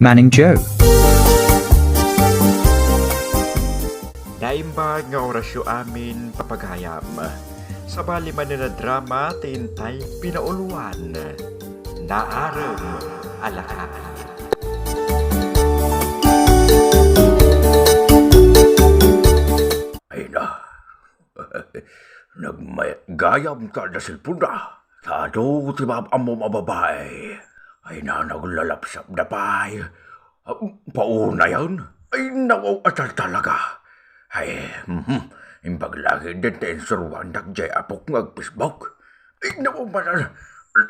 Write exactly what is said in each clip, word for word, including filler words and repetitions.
Manning Joe. Naimbag nga orasyo amin, papagayam. Sabali manen a drama ti intay pinauluan. Naarem a lakay. Ay na. Nagmayat gayam ta adda cellphone-da. Ta adu ti maam-ammom a babae. Ay na, naglalapsapda pay. Ah, paunayen? Ay, nawaw-at talaga. Ay, mhm. Imbag laeng dayta insuroannak diay apok nga ag-Facebook. Ay, nawaw-at.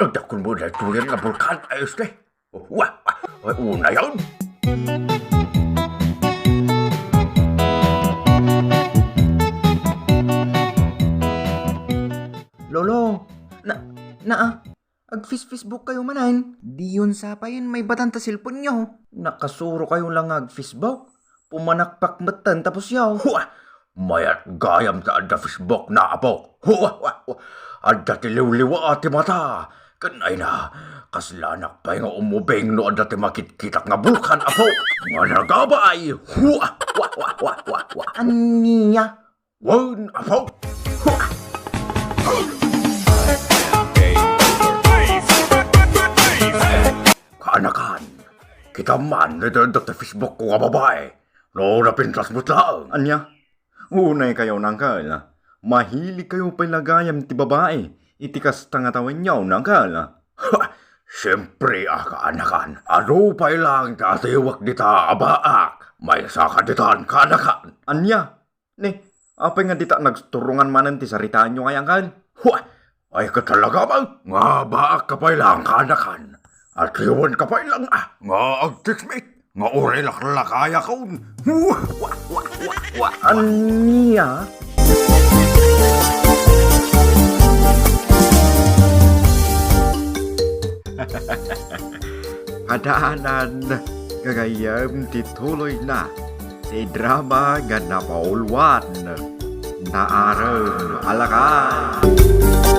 Nagdakkel mo daytoyen nga bulkan, ayos ni. Wa, wa, wa, unayen. Lolo, na, na, ah, ag-Face-Facebook kayo manen. Diyon sa payen maibatan ta cellphone-yo. Nakasuro kayo la nga ag-Facebook. Pumanakpak metten ta pusyo. Hua! Mayat gayam ta adda Facebook na apo. Hua, hua, hua. Adda ti liwliwa ti mata. Ken ay na, kaslanak pay nga umubing no adda ti makitkitak nga bulkan, apo. Nga nagabay. Hua, hua, hua, hua, hua, hua. Ania? Wen, apo. Hua! Kaanakan, kitam man dayta Facebook ko nga babae. No, napintas met laeng. Ania? Unay kayo, Uncle. Mahilig kayo pay la gayam ti babae iti kasta nga tawenyo, Uncle. Ha! Siempre a, kaanakan. Adu pay laeng ti atiwek dita a baak. Maysa kaditan, kaanakan. Ania? Ni, apay nga dita nagturongan manen ti saritaanyo ngay, Uncle? Hua! Ay ka talaga, man, nga baak ka pay lang, kaanakan. Atiwenka pay lang, ah, nga ag-text met, nga uray laklakayakon. Wa, wa, wa, wa, wa. Ania? Adaanan, gagayyem ti tuloyna ti drama nga napauluan, Naarem a Lakay.